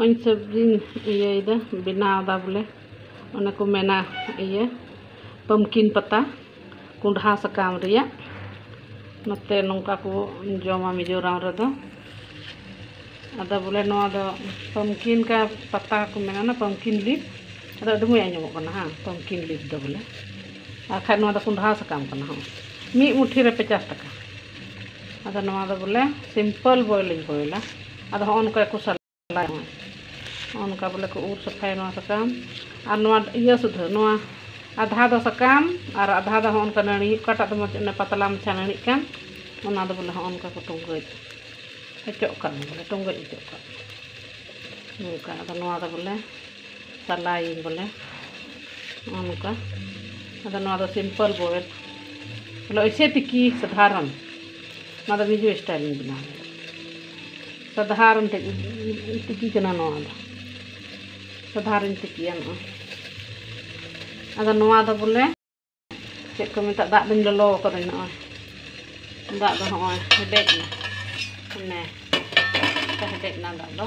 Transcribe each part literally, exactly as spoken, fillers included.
ᱚᱱ ᱥᱚᱵᱽᱡᱤᱧ ᱤᱭᱟᱹᱭᱮᱫᱟ, ᱵᱮᱱᱟᱣ ᱮᱫᱟ ᱵᱚᱞᱮ, ᱚᱱᱮ ᱠᱚ ᱢᱮᱱᱟ ᱤᱭᱟᱹ ᱯᱟᱢᱠᱤᱱ ᱯᱟᱛᱟ, ᱠᱚᱸᱰᱷᱟ ᱥᱟᱠᱟᱢ ᱨᱮᱭᱟᱜ᱾ ᱱᱚᱛᱮ ᱱᱚᱝᱠᱟ ᱠᱚ ᱡᱚᱢᱟ ᱢᱤᱡᱳᱨᱟᱢ ᱨᱮᱫᱚ᱾ ᱟᱫᱚ ᱵᱚᱞᱮ ᱱᱚᱣᱟ ᱫᱚ ᱯᱟᱢᱠᱤᱱ ᱠᱟ ᱯᱟᱛᱟ ᱠᱚ ᱢᱮᱱᱟ ᱱᱟ, ᱯᱟᱢᱠᱤᱱ ᱞᱤᱯ᱾ ᱟᱫᱚ ᱟᱹᱰᱤ ᱢᱚᱡᱽ ᱟᱸᱡᱚᱢᱚᱜ ᱠᱟᱱᱟ, ᱦᱮᱸ, ᱯᱟᱢᱠᱤᱱ ᱞᱤᱯ ᱫᱚ ᱵᱚᱞᱮ᱾ ᱟᱨ ᱠᱷᱟᱡ ᱱᱚᱣᱟ ᱫᱚ ᱠᱚᱸᱰᱷᱟ ᱥᱟᱠᱟᱢ ᱠᱟᱱᱟ, ᱦᱚᱸ, ᱢᱤᱫ ᱢᱩᱴᱷᱤ ᱨᱮ ᱯᱚᱪᱟᱥ ᱴᱟᱠᱟ᱾ ᱟᱫᱚ ᱱᱚᱣᱟ ᱫᱚ ᱵᱚᱞᱮ ᱥᱤᱢᱯᱚᱞ ᱵᱚᱭᱮᱞ ᱤᱧ ᱵᱚᱭᱮᱞᱟ᱾ ᱟᱫᱚ ᱦᱚᱸᱜᱼᱚ ᱱᱚᱝᱠᱟ ᱠᱚ ᱥᱟᱞᱟᱭᱟ, ᱦᱚᱸᱜᱼᱚ ᱱᱚᱝᱠᱟ ᱵᱚᱞᱮ ᱠᱚ ᱩᱨ ᱥᱟᱯᱷᱟᱭᱟ ᱱᱚᱣᱟ ᱥᱟᱠᱟᱢ᱾ ᱟᱨ ᱱᱚᱣᱟ ᱤᱭᱟᱹ ᱥᱩᱫᱷᱟᱹ, ᱱᱚᱣᱟ ᱟᱫᱷᱟ ᱫᱚ ᱥᱟᱠᱟᱢ ᱟᱨ ᱟᱫᱷᱟ ᱫᱚ ᱦᱚᱸᱜᱼᱚ ᱱᱚᱝᱠᱟ ᱱᱟᱹᱲᱤ, ᱚᱠᱟᱴᱟᱜ ᱫᱚ ᱢᱚᱡᱽ ᱚᱱᱮ ᱯᱟᱛᱞᱟ ᱢᱟᱪᱷᱟ ᱱᱟᱹᱲᱤᱜ ᱠᱟᱱ, ᱚᱱᱟ ᱫᱚ ᱵᱚᱞᱮ ᱦᱚᱸᱜᱼᱚ ᱱᱚᱝᱠᱟ ᱠᱚ ᱴᱩᱸᱜᱟᱹᱡ ᱦᱚᱪᱚᱜ ᱠᱟᱱ, ᱵᱚᱞᱮ ᱴᱩᱸᱜᱟᱹᱡ ᱦᱚᱪᱚᱜ ᱠᱟᱱ ᱱᱚᱝᱠᱟ᱾ ᱟᱫᱚ ᱱᱚᱣᱟ ᱫᱚ ᱵᱚᱞᱮ ᱥᱟᱞᱟᱭᱟᱹᱧ ᱵᱚᱞᱮ ᱱᱚᱜᱼᱚ ᱱᱚᱝᱠᱟ᱾ ᱟᱫᱚ ᱱᱚᱣᱟ ᱫᱚ ᱥᱤᱢᱯᱚᱞ ᱵᱚᱭᱮᱞ, ᱵᱚᱞᱮ ᱳᱭᱥᱮ ᱛᱤᱠᱤ ᱥᱟᱫᱷᱟᱨᱚᱱ᱾ ᱱᱚᱣᱟ ᱫᱚ ᱢᱤᱡᱳ ᱥᱴᱟᱭᱤᱞ ᱤᱧ ᱵᱮᱱᱟᱣ ᱠᱮᱫᱟ᱾ ᱥᱟᱫᱷᱟᱨᱚᱱ ᱛᱤᱠᱤ, ᱛᱤᱠᱤ ᱠᱟᱱᱟ ᱱᱚᱣᱟ ᱫᱚ, ᱥᱟᱫᱷᱟᱨᱚᱱ ᱛᱤᱠᱤᱭᱟ ᱱᱚᱜᱼᱚᱭ᱾ ᱟᱫᱚ ᱱᱚᱣᱟ ᱫᱚ ᱵᱚᱞᱮ ᱪᱮᱫ ᱠᱚ ᱢᱮᱛᱟᱜ, ᱫᱟᱜ ᱫᱚᱧ ᱞᱚᱞᱚ ᱠᱟᱫᱟᱹᱧ ᱱᱚᱜᱼᱚᱭ᱾ ᱫᱟᱜ ᱫᱚ ᱱᱚᱜᱼᱚᱭ ᱦᱮᱰᱮᱡ ᱮᱱᱟ, ᱚᱱᱮ ᱚᱱᱠᱟ ᱦᱮᱰᱮᱡ ᱮᱱᱟ ᱫᱟᱜ ᱫᱚ᱾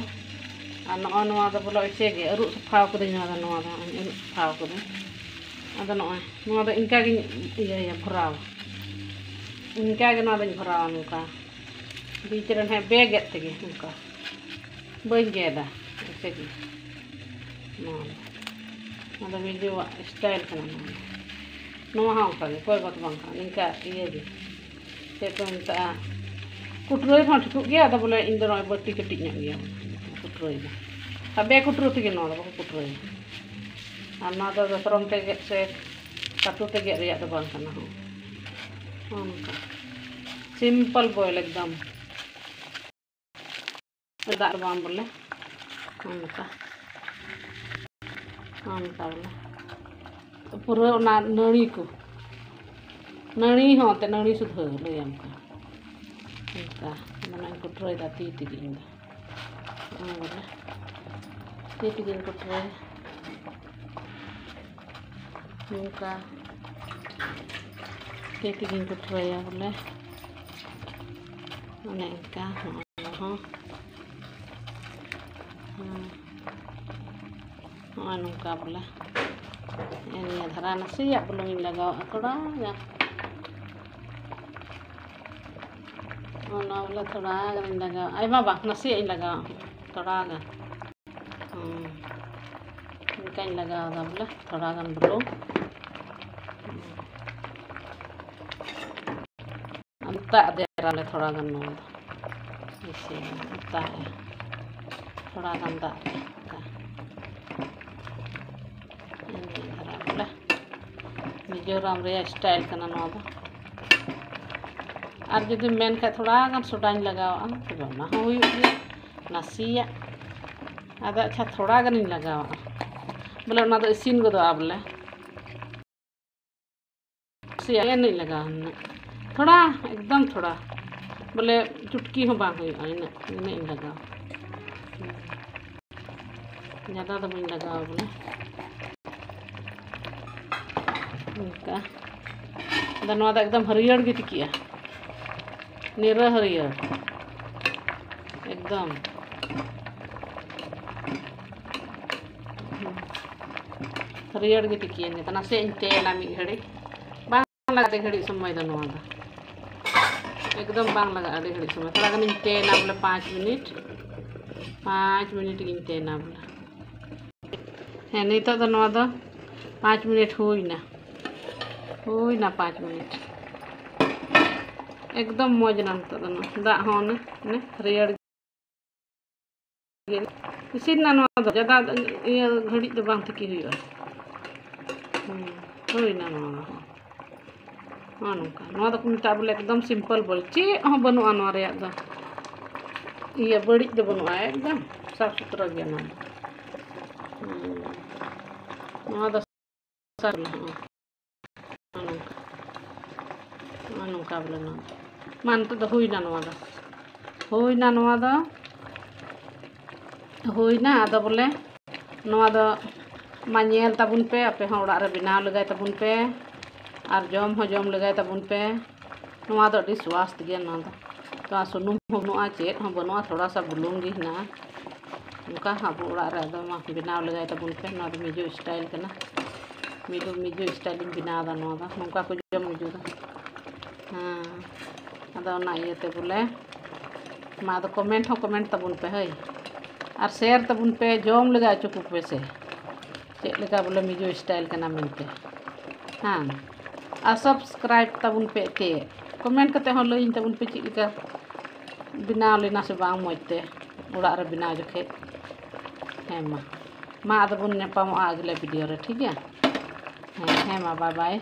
ᱟᱨ ᱱᱚᱜᱼᱚᱭ ᱱᱚᱣᱟ ᱫᱚ ᱵᱚᱞᱮ ᱚᱭᱥᱮ ᱜᱮ ᱟᱹᱨᱩᱵ ᱥᱟᱯᱷᱟ ᱠᱟᱹᱫᱟᱹᱧ, ᱱᱚᱣᱟ ᱫᱚ, ᱱᱚᱣᱟ ᱫᱚ ᱱᱚᱜᱼᱚᱭ ᱟᱹᱨᱩᱵ ᱥᱟᱯᱷᱟ ᱠᱟᱹᱫᱟᱹᱧ᱾ ᱟᱫᱚ ᱱᱚᱜᱼᱚᱭ ᱱᱚᱣᱟ ᱫᱚ ᱤᱱᱠᱟ ᱜᱤᱧ ᱤᱭᱟᱹᱭᱟ, ᱵᱷᱚᱨᱟᱣᱟ᱾ ᱤᱱᱠᱟ ᱜᱮ ᱱᱚᱣᱟ ᱫᱚᱧ ᱵᱷᱚᱨᱟᱣᱟ ᱱᱚᱝᱠᱟ, ᱵᱤᱪ ᱨᱮ ᱱᱟᱦᱟᱜ ᱵᱮ ᱜᱮᱫ ᱛᱮᱜᱮ ᱱᱚᱝᱠᱟ᱾ ᱵᱟᱹᱧ ᱜᱮᱫᱟ, ᱮᱭᱥᱮ ᱜᱮ᱾ ᱱᱚᱣᱟ ᱫᱚ, ᱱᱚᱣᱟ ᱫᱚ ᱢᱤᱡᱳᱣᱟᱜ ᱥᱴᱟᱭᱤᱞ ᱠᱟᱱᱟ᱾ ᱱᱚᱣᱟ ᱫᱚ, ᱱᱚᱣᱟ ᱦᱚᱸ ᱚᱱᱠᱟ ᱜᱮ, ᱚᱠᱚᱭ ᱵᱟᱠᱚ ᱵᱟᱝ ᱠᱟᱱᱟ, ᱱᱤᱝᱠᱟ ᱤᱭᱟᱹ ᱜᱮ᱾ ᱪᱮᱫ ᱠᱚ ᱢᱮᱛᱟᱜᱼᱟ, ᱠᱩᱴᱨᱟᱹᱭ ᱦᱚᱸ ᱴᱷᱤᱠᱚᱜ ᱜᱮᱭᱟ᱾ ᱟᱫᱚ ᱵᱚᱞᱮ ᱤᱧ ᱫᱚ ᱱᱚᱜᱼᱚᱭ ᱵᱟᱹᱴᱤ ᱠᱟᱹᱴᱤᱡ ᱧᱚᱜ ᱜᱮᱭᱟ ᱠᱩᱴᱨᱟᱹᱭ ᱫᱚ᱾ ᱟᱨ ᱵᱮ ᱠᱩᱴᱨᱟᱹ ᱛᱮᱜᱮ ᱱᱚᱣᱟ ᱫᱚ ᱵᱟᱠᱚ ᱠᱩᱴᱨᱟᱹᱭᱟ᱾ ᱟᱨ ᱱᱚᱣᱟ ᱫᱚ ᱫᱟᱛᱨᱚᱢ ᱛᱮ ᱜᱮᱫ ᱥᱮ ᱠᱟᱹᱴᱩ ᱛᱮ ᱜᱮᱫ ᱨᱮᱭᱟᱜ ᱫᱚ ᱵᱟᱝ ᱠᱟᱱᱟ᱾ ᱦᱚᱸ, ᱱᱚᱜᱼᱚ ᱱᱚᱝᱠᱟ ᱥᱤᱢᱯᱚᱞ ᱵᱚᱭᱮᱞ ᱮᱠᱫᱚᱢ᱾ ᱫᱟᱜ ᱫᱚ ᱵᱟᱝ ᱵᱚᱞᱮ, ᱚᱱᱠᱟ, ᱚᱱᱠᱟ ᱵᱚᱞᱮ ᱯᱩᱨᱟᱹ ᱚᱱᱟ ᱱᱟᱹᱲᱤ ᱠᱚ, ᱱᱟᱹᱲᱤ ᱦᱚᱸ ᱮᱱᱛᱮᱫ ᱱᱟᱹᱲᱤ ᱥᱩᱫᱷᱟᱹ ᱞᱟᱹᱭᱟᱢ ᱠᱟᱱᱟ᱾ ᱚᱱᱠᱟ ᱢᱟᱱᱮᱧ ᱠᱩᱴᱨᱟᱹᱭᱮᱫᱟ ᱛᱤ ᱛᱮᱜᱮ ᱤᱧ ᱫᱚ᱾ ᱚᱱᱟ ᱵᱚᱞᱮ ᱛᱤ ᱛᱮᱜᱮᱧ ᱠᱩᱴᱨᱟᱹᱭᱟ᱾ ᱱᱚᱝᱠᱟ ᱛᱤ ᱛᱮᱜᱮᱧ ᱠᱩᱴᱨᱟᱹᱭᱟ ᱵᱚᱞᱮ᱾ ᱚᱱᱮ ᱚᱱᱠᱟ ᱱᱚᱜᱼᱚᱭ ᱱᱚᱣᱟ ᱦᱚᱸ᱾ ᱦᱮᱸ, ᱱᱚᱜᱼᱚᱭ ᱱᱚᱝᱠᱟ ᱵᱚᱞᱮ ᱱᱤᱭᱟᱹ ᱫᱷᱟᱨᱟ ᱱᱟᱥᱮᱭᱟᱜ ᱵᱩᱞᱩᱝ ᱤᱧ ᱞᱟᱜᱟᱣᱟᱜᱼᱟ, ᱛᱷᱚᱲᱟ ᱜᱟᱱ᱾ ᱚᱱᱟ ᱵᱚᱞᱮ ᱛᱷᱚᱲᱟ ᱜᱟᱱᱤᱧ ᱞᱟᱜᱟᱣᱟ, ᱟᱭᱢᱟ ᱵᱟᱝ, ᱱᱟᱥᱮᱭᱟᱜ ᱤᱧ ᱞᱟᱜᱟᱣᱟ, ᱛᱷᱚᱲᱟ ᱜᱟᱱ᱾ ᱦᱩᱸ᱾ ᱚᱱᱠᱟᱧ ᱞᱟᱜᱟᱣ ᱮᱫᱟ ᱵᱚᱞᱮ ᱛᱷᱚᱲᱟ ᱜᱟᱱ ᱵᱩᱞᱩᱝ᱾ ᱫᱟᱜ ᱫᱮᱨᱟᱞᱮ ᱛᱷᱚᱲᱟ ᱜᱟᱱ ᱱᱚᱣᱟ ᱫᱚ᱾ ᱤᱥᱤᱱ ᱫᱟᱜ ᱮ᱾ ᱛᱷᱚᱲᱟ ᱜᱟᱱ ᱫᱟᱜ ᱮ᱾ ᱤᱱᱟᱹᱜ ᱫᱷᱟᱨᱟ ᱵᱚᱞᱮ ᱢᱤᱡᱳᱨᱟᱢ ᱨᱮᱭᱟᱜ style ᱠᱟᱱᱟ ᱱᱚᱣᱟ ᱫᱚ᱾ ᱟᱨ ᱡᱩᱫᱤᱢ ᱢᱮᱱ ᱠᱷᱟᱡ ᱛᱷᱚᱲᱟ ᱜᱟᱱ ᱥᱳᱰᱟᱧ ᱞᱟᱜᱟᱣᱟᱜᱼᱟ, ᱛᱚᱵᱮ ᱚᱱᱟ ᱦᱚᱸ ᱦᱩᱭᱩᱜ ᱜᱮᱭᱟ ᱱᱟᱥᱮᱭᱟᱜ᱾ ᱟᱫᱚ ᱟᱪᱪᱷᱟ, ᱛᱷᱚᱲᱟ ᱜᱟᱱᱤᱧ ᱞᱟᱜᱟᱣᱟᱜᱼᱟ, ᱵᱚᱞᱮ ᱚᱱᱟ ᱫᱚ ᱤᱥᱤᱱ ᱜᱚᱫᱚᱜᱼᱟ ᱵᱚᱞᱮ᱾ ᱱᱟᱥᱮᱭᱟᱜ ᱤᱱᱟᱹᱜ ᱤᱧ ᱞᱟᱜᱟᱣᱟ, ᱤᱱᱟᱹᱜ ᱛᱷᱚᱲᱟ, ᱮᱠᱫᱚᱢ ᱛᱷᱚᱲᱟ, ᱵᱚᱞᱮ ᱪᱩᱴᱠᱤ ᱦᱚᱸ ᱵᱟᱝ ᱦᱩᱭᱩᱜᱼᱟ, ᱤᱱᱟᱹᱜ, ᱤᱱᱟᱹᱜ ᱤᱧ ᱞᱟᱜᱟᱣᱟ᱾ ᱡᱟᱫᱟ ᱫᱚ ᱵᱟᱹᱧ ᱞᱟᱜᱟᱣᱟ ᱵᱚᱞᱮ᱾ ᱚᱱᱠᱟ᱾ ᱟᱫᱚ ᱱᱚᱣᱟ ᱫᱚ ᱮᱠᱫᱚᱢ ᱦᱟᱹᱨᱭᱟᱹᱲ ᱜᱮ ᱛᱤᱠᱤᱜᱼᱟ, ᱱᱤᱨᱟᱹ ᱦᱟᱹᱨᱭᱟᱹᱲ ᱮᱠᱫᱚᱢ᱾ ᱦᱟᱹᱨᱭᱟᱹᱲ ᱜᱮ ᱛᱤᱠᱤᱭᱮᱱ ᱜᱮ᱾ ᱱᱟᱥᱮ ᱤᱧ ᱛᱮᱱᱟ ᱢᱤᱫ ᱜᱷᱟᱹᱲᱤᱡ, ᱵᱟᱝ ᱞᱟᱜᱟᱜᱼᱟ ᱟᱹᱰᱤ ᱜᱷᱟᱹᱲᱤᱡ ᱥᱚᱢᱚᱭ ᱫᱚ ᱱᱚᱣᱟ ᱫᱚ, ᱮᱠᱫᱚᱢ ᱵᱟᱝ ᱞᱟᱜᱟᱜᱼᱟ ᱟᱹᱰᱤ ᱜᱷᱟᱹᱲᱤᱡ ᱥᱚᱢᱚᱭ᱾ ᱛᱷᱚᱲᱟ ᱜᱟᱱᱤᱧ ᱛᱮᱱᱟ ᱵᱚᱞᱮ, ᱯᱟᱸᱪ ᱢᱤᱱᱤᱴ, ᱯᱟᱸᱪ ᱢᱤᱱᱤᱴ ᱜᱤᱧ ᱛᱮᱱᱟ ᱵᱚᱞᱮ᱾ ᱦᱮᱸ, ᱱᱤᱛᱚᱜ ᱫᱚ ᱱᱚᱣᱟ ᱫᱚ ᱯᱟᱸᱪ ᱢᱤᱱᱤᱴ ᱦᱩᱭᱱᱟ, ᱦᱩᱭᱱᱟ ᱯᱟᱸᱪ ᱢᱤᱱᱤᱴ᱾ ᱮᱠᱫᱚᱢ ᱢᱚᱡᱽ ᱮᱱᱟ ᱱᱤᱛᱚᱜ ᱫᱚ, ᱱᱚᱣᱟ ᱫᱟᱜ ᱦᱚᱸ ᱚᱱᱮ, ᱚᱱᱮ ᱦᱟᱹᱨᱭᱟᱹᱲ ᱜᱮ᱾ ᱤᱥᱤᱱ ᱮᱱᱟ ᱱᱚᱣᱟ ᱫᱚ, ᱡᱟᱫᱟ ᱤᱭᱟᱹ ᱜᱷᱟᱹᱲᱤᱡ ᱫᱚ ᱵᱟᱝ ᱛᱤᱠᱤ ᱦᱩᱭᱩᱜᱼᱟ᱾ ᱦᱩᱸ, ᱦᱩᱭᱱᱟ ᱱᱚᱣᱟ ᱦᱚᱸ᱾ ᱱᱚᱜᱼᱚ ᱱᱚᱝᱠᱟ᱾ ᱱᱚᱣᱟ ᱫᱚᱠᱚ ᱢᱮᱛᱟᱜᱼᱟ ᱵᱚᱞᱮ ᱮᱠᱫᱚᱢ simple ᱵᱚᱞ, ᱪᱮᱫ ᱦᱚᱸ ᱵᱟᱹᱱᱩᱜᱼᱟ ᱱᱚᱣᱟ ᱨᱮᱭᱟᱜ ᱫᱚ᱾ ᱤᱭᱟᱹ ᱵᱟᱹᱲᱤᱡ ᱫᱚ ᱵᱟᱹᱱᱩᱜᱼᱟ, ᱮᱠᱫᱚᱢ ᱥᱟᱯᱷ ᱥᱩᱛᱨᱟᱹ ᱜᱮᱭᱟ ᱱᱚᱣᱟ ᱫᱚ᱾ ᱦᱩᱸ᱾ ᱱᱚᱣᱟ ᱫᱚ ᱥᱟᱨ ᱱᱚᱜᱼᱚ ᱱᱚᱝᱠᱟ᱾ ᱱᱚᱜᱼᱚ ᱱᱚᱝᱠᱟ ᱵᱚᱞᱮ ᱱᱚᱣᱟ ᱫᱚ᱾ ᱢᱟ ᱱᱤᱛᱚᱜ ᱫᱚ ᱦᱩᱭᱱᱟ ᱱᱚᱣᱟ ᱫᱚ᱾ ᱦᱩᱭᱱᱟ ᱱᱚᱣᱟ ᱫᱚ᱾ ᱦᱩᱭᱱᱟ, ᱟᱫᱚ ᱵᱚᱞᱮ ᱱᱚᱣᱟ ᱫᱚ ᱢᱟ ᱧᱮᱞ ᱛᱟᱵᱚᱱ ᱯᱮ, ᱟᱯᱮ ᱦᱚᱸ ᱚᱲᱟᱜ ᱨᱮ ᱵᱮᱱᱟᱣ ᱞᱮᱜᱟᱭ ᱛᱟᱵᱚᱱ ᱯᱮ, ᱟᱨ ᱡᱚᱢ ᱦᱚᱸ ᱡᱚᱢ ᱞᱮᱜᱟᱭ ᱛᱟᱵᱚᱱ ᱯᱮ᱾ ᱱᱚᱣᱟ ᱫᱚ ᱟᱹᱰᱤ ᱥᱣᱟᱥᱛ ᱜᱮᱭᱟ᱾ ᱱᱚᱣᱟ ᱫᱚ ᱛᱚ ᱥᱩᱱᱩᱢ ᱦᱚᱸ ᱵᱟᱹᱱᱩᱜᱼᱟ, ᱪᱮᱫ ᱦᱚᱸ ᱵᱟᱹᱱᱩᱜᱼᱟ, ᱛᱷᱚᱲᱟ ᱥᱟ ᱵᱩᱞᱩᱝ ᱜᱮ ᱦᱮᱱᱟᱜᱼᱟ᱾ ᱚᱱᱠᱟ ᱟᱵᱚ ᱚᱲᱟᱜ ᱨᱮ ᱟᱫᱚ ᱢᱟ ᱵᱮᱱᱟᱣ ᱞᱮᱜᱟᱭ ᱛᱟᱵᱚᱱ ᱯᱮ᱾ ᱱᱚᱣᱟ ᱫᱚ ᱢᱤᱡᱳ ᱥᱴᱟᱭᱤᱞ ᱠᱟᱱᱟ᱾ ᱢᱤᱡᱳ, ᱢᱤᱡᱳ ᱥᱴᱟᱭᱤᱞ ᱤᱧ ᱵᱮᱱᱟᱣ ᱮᱫᱟ ᱱᱚᱣᱟ ᱫᱚ᱾ ᱱᱚᱝᱠᱟ ᱠᱚ ᱡᱚᱢ ᱢᱤᱡᱳ ᱫᱚ᱾ ᱦᱮᱸ, ᱟᱫᱚ ᱚᱱᱟ ᱤᱭᱟᱹᱛᱮ ᱵᱚᱞᱮ, ᱢᱟ ᱟᱫᱚ ᱠᱚᱢᱮᱱᱴ ᱦᱚᱸ ᱠᱚᱢᱮᱱᱴ ᱛᱟᱵᱚᱱ ᱯᱮ ᱦᱳᱭ, ᱟᱨ ᱥᱮᱭᱟᱨ ᱛᱟᱵᱚᱱ ᱯᱮ, ᱡᱚᱢ ᱞᱮᱜᱟ ᱦᱚᱪᱚ ᱠᱚᱯᱮ ᱥᱮ ᱪᱮᱫ ᱞᱮᱠᱟ ᱵᱚᱞᱮ ᱢᱤᱡᱳ ᱥᱴᱟᱭᱤᱞ ᱠᱟᱱᱟ ᱢᱮᱱᱛᱮ᱾ ᱦᱮᱸ, ᱟᱨ ᱥᱟᱵᱥᱠᱨᱟᱭᱤᱵ ᱛᱟᱵᱚᱱ ᱯᱮ ᱮᱱᱛᱮᱫ᱾ ᱠᱚᱢᱮᱱᱴ ᱠᱟᱛᱮ ᱦᱚᱸ ᱞᱟᱹᱭᱟᱹᱧ ᱛᱟᱵᱚᱱ ᱯᱮ ᱪᱮᱫ ᱞᱮᱠᱟ ᱵᱮᱱᱟᱣ ᱞᱮᱱᱟ ᱥᱮ ᱵᱟᱝ ᱢᱚᱡᱽ ᱛᱮ ᱚᱲᱟᱜ ᱨᱮ ᱵᱮᱱᱟᱣ ᱡᱚᱠᱷᱮᱡ᱾ ᱦᱮᱸ ᱢᱟ, ᱢᱟ ᱟᱫᱚ ᱵᱚᱱ ᱧᱟᱯᱟᱢᱚᱜᱼᱟ ᱟᱜᱽᱞᱮ ᱵᱷᱤᱰᱤᱭᱳ ᱨᱮ, ᱴᱷᱤᱠ ᱜᱮᱭᱟ? ᱦᱮᱸ, ᱦᱮᱸ ᱢᱟ, ᱵᱟᱭ ᱵᱟᱭ᱾